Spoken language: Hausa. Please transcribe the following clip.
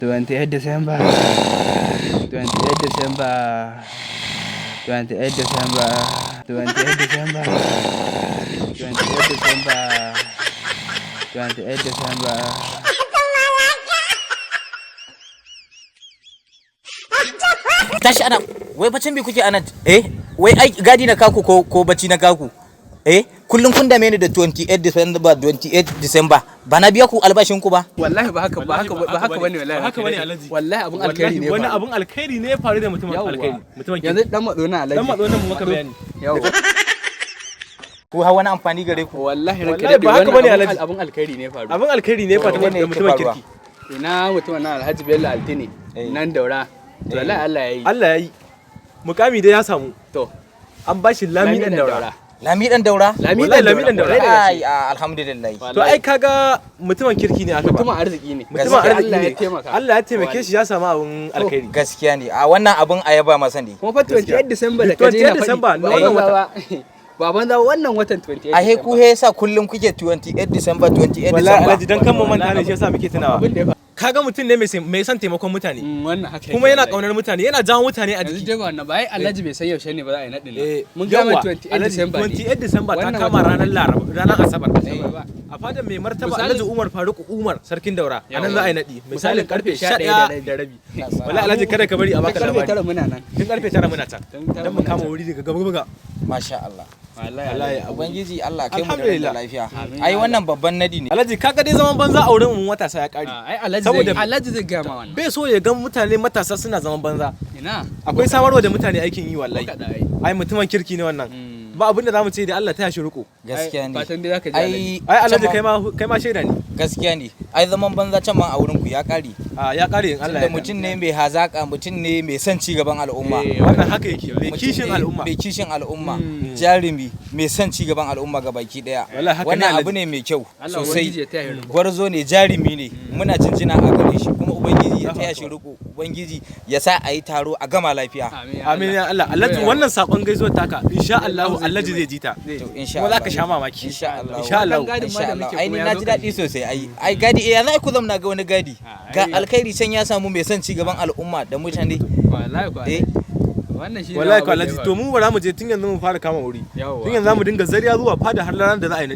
28 December, 28 December, 28 December, 28 December, 28 December, 28 December. Tashi ana wai bacin bi kuke ana, eh, wai ai gadi na kaku ko bacci na kaku? Eh, kullun kun dame ni da 28 December, 28 December. Ba na biya ku albashin ku ba? Wallahi ba haka ba, haka ba, haka bane wallahi. Ba haka bane, Alhaji. Wallahi abun alkhairi ne. Wani faru. Abun alkhairi ne ya faru da mutumin Yawwa. alkhairi, mutumin Yanzu dan matso na, Alhaji. Dan matso nan mu maka bayani. Yawwa. Ku ha wani amfani gare ku? Wallahi ranka Wallahi daɗe, ba haka wannan bane, Alhaji. Abun alkhairi ne faru. Abun alkhairi ne ya faru Menene da yake mutumin faruwa? kirki. Ina mutumin nan, Alhaji Bello Altine nan Daura. To, wallahi Allah ya yi. Allah ya yi mukami dai ya samu. To, an ba shi Lami Dan Daura. Lami Dan Daura? Lami Wallahi Dan Lami Dan Daura. Daura. Ai, alhamdulillah. To, ai kaga mutumin kirki ne aka ba. Mutumin arziki ne. Mutumin Gaskiya. arziki Allah ne. ya taimaka. Allah ya taimake shi, ya samu abun alkhairi. Gaskiya ne, a wannan abun a yaba masa ne. Kuma fa 28 December da kaje na 28 faɗi. December na Ba wannan banza wata. ba. Ba banza ba, wannan watan 28 a he ku December. he yasa kullum kuke 28 December, 28 Wallahi December. Alhaji, dan kan mu manta ne shi yasa muke tunawa. Abin da ya faru. Kaga mutum ne mai son taimakon mutane, Wannan haka kuma yake yana wallahi. kaunar mutane, yana jawo mutane a Yanzu jiki. dai ba wannan ba, ai Alhaji bai san yaushe ne ba za a yi naɗin nan. Eh, Mun gama yawwa, 28 Alhaji, December ne. 28 December ta Wannan kama watan. ranar Laraba, ranar Asabar. Asabar ba. A fadar mai martaba Misalin- Alhaji Umar Faruk Umar, Sarkin Daura, a nan Yawwa. za a yi naɗi. Misalin karfe 11 11 da rabi. Wallahi Alhaji, kada ka bari a baka Tun karfe labari. 9 muna nan. Tun karfe 9 muna can. Tun 9 Dan mu muna kama can. wuri daga gaba gaba. Masha Allah. Wallahi. Wallahi. Ubangiji Allah kai mu da rai da Alhamdulillah. lafiya. Amin. Ai wannan babban nadi ne. Alhaji, kaga dai zaman banza a wurin mu matasa ya kare. Ai Alhaji Saboda- zai, Alhaji zai gaya ma wannan. Bai so ya ga mutane matasa suna zaman banza. Ina? Akwai samarwa da mutane aikin yi wallahi. Ko kaɗa ai. Ai mutumin kirki ne wannan. Ba abin da zamu ce da Allah ta shi riko. Gaskiya ne. Fatan dai zaka ji, Alhaji. Ai Ai Alhaji, can kai ma, kai ma shaida ne. Gaskiya ne, ai zaman banza can ma a wurin ku ya kare. A ya kare in Allah Tunda ya mutum ne mai hazaka, mutum ne mai son ci gaban al'umma. Eh, Wannan haka yake, mai Mutum kishin ne al'umma. mai kishin al'umma, jarumi, mai son ci gaban al'umma baki daya. Wallahi haka ne, Wannan Alhaji. abu ne mai kyau Allah Ubangiji sosai. ya taya shi riko. Gwarzo ne, jarumi ne, muna jinjina a gare shi, kuma Ubangiji ya taya shi riko, Ubangiji ya sa a yi taro a gama lafiya. Amin. Amin ya Allah. Alhaji, wannan sakon gaisuwar taka, insha Allah Alhaji zai ji ta. To, insha Kuma Allah. za ka sha mamaki. Insha Allah. Insha Allah. Wannan gadin ma Insha da Allah. muke Ai kuma ni ya na zo ji daɗi sosai. Ai gadi, eh, ya za ku zamna ga wani gadi? Ga alkhairi can ya samu, mai son ci gaban al'umma da mutane. Wallahi ko. Eh. Wannan shi ne Wallahi ko abin da ya Alhaji, faru. to mu bara mu je tun yanzu mu fara kama wuri. Yawwa. Tun yanzu za mu dinga zariya zuwa fada har ranar da za a yi.